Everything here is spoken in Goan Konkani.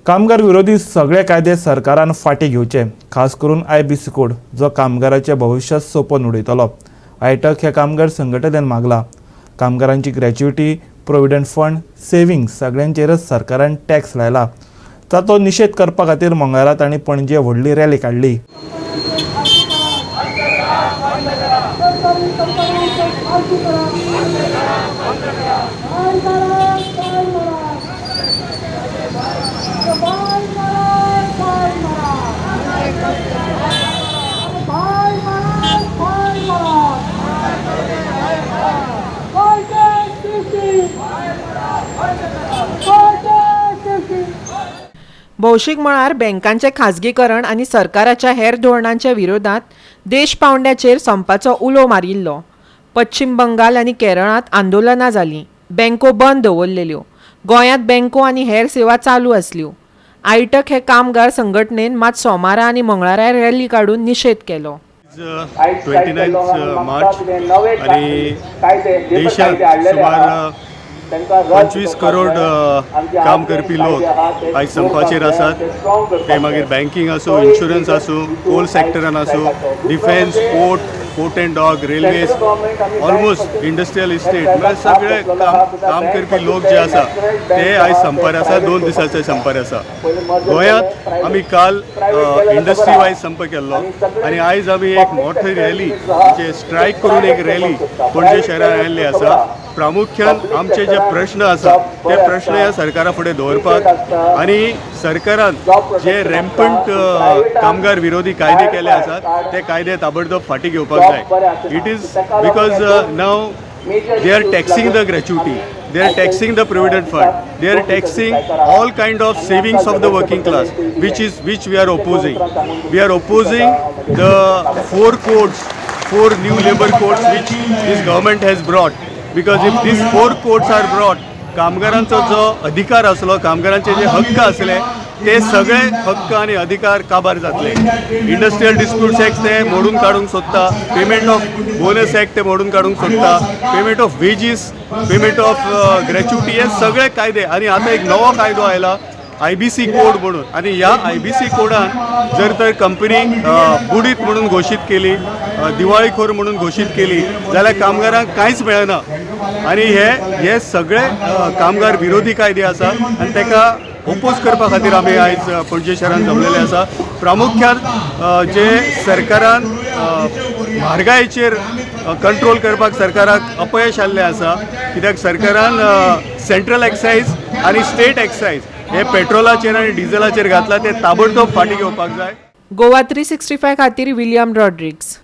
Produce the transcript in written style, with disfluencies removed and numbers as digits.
कामगार विरोधी सगळे कायदे सरकारान फाटीं घेवचे, खास करून आयबीसी कोड, जो कामगाराचें भविश्य सोंपोवन उडयतलो. आयटक ह्या कामगार संघटनेन मागला. कामगारांची ग्रॅच्युटी, प्रोविडंट फंड, सेविंग्स सगळ्यांचेरच सरकारान टॅक्स लायला. ताचो निशेध करपा खातीर मंगळारा तांणी पणजे व्हडली रॅली काडली. सरकारी कंपन्यांचे खाजगी करा. काय करा, काय करा, अरे बाय करा, काय करा, अरे बाय करा, काय करा. काय ते काय ते. भौशीक मळार बँकांचें खाजगीकरण आनी सरकाराच्या हेर धोरणांच्या विरोधात देश पावंड्याचेर संपाचो उलो मारिल्लो. पश्चीम बंगाल आनी केरळांत आंदोलनां जालीं, बँको बंद दवरलेल्यो. गोंयांत बँको आनी हेर सेवा चालू आसल्यो. आयटक हे कामगार संघटनेन मात सोमारा आनी मंगळारा रॅली काडून निशेध केलो. 29 मार्च आणि देशात सुमार 25 करोड काम करपी लोक आयज संपाचेर आसात. ते मागीर बँकींग आसूं, इन्शुरन्स आसूं, कोल सेक्टरान आसूं, defence, port, port and dock, railways, almost industrial estate, म्हळ्यार सगळे काम काम करपी लोक जे आसा ते आयज संपार आसा. 2 दिसाचे संपार आसा. गोंयांत आमी काल इंडस्ट्री वायज संप केल्लो आनी आयज आमी एक मोठी रॅली, म्हणजे स्ट्रायक करून एक रॅली पणजे शहरान आयिल्ली आसा. प्रामुख्यान आमचे जे प्रश्न आसा ते प्रश्न ह्या सरकारा फुडें दवरपाक आनी सरकारान जे रेम्पंट कामगार विरोधी कायदे केले आसात ते कायदे ताबडतोब फाटीं घेवपाक जाय. It is because now they are taxing the gratuity, they are taxing the provident fund, they are taxing all kind of savings of the working class, which we are opposing. We are opposing the four codes, four new labor codes which this government has brought, because if these four codes are brought, कामगारांचो जो अधिकार आसलो, कामगारांचे जे हक्क आसले, ते सगळे हक्क आनी अधिकार काबार जातले. इंडस्ट्रियल डिस्प्यूट्स एक्ट ते मोडून काडूंक सोदता, पेमेंट ऑफ बोनस एक्ट ते मोडून काडूंक सोदता, payment of wages, payment of gratuity, हे सगळे कायदे. आनी आतां एक नवो कायदो आयला, आयबीसी कोड म्हणून. आनी ह्या आयबीसी कोडान जर तर कंपनी बुडीत म्हणून घोशीत केली, दिवाळीखोर म्हणून घोशीत केली जाल्यार कामगारांक कांयच मेळना. आनी हे हे सगळे कामगार विरोधी कायदे आसा आनी ताका ओपोज करपा खातीर आमी आयज पणजे शहरान जमलेले आसा. प्रामुख्यान जे सरकारान म्हारगायेचेर कंट्रोल करपाक सरकाराक अपयश आयिल्लें आसा, कित्याक सरकारान सेंट्रल एक्सायज आनी स्टेट एक्सायज हे पेट्रोलाचेर आनी डिझलाचेर घातला ते ताबडतोब फाटीं घेवपाक जाय. गोवा 365 खातीर विलियम रॉड्रिग्स.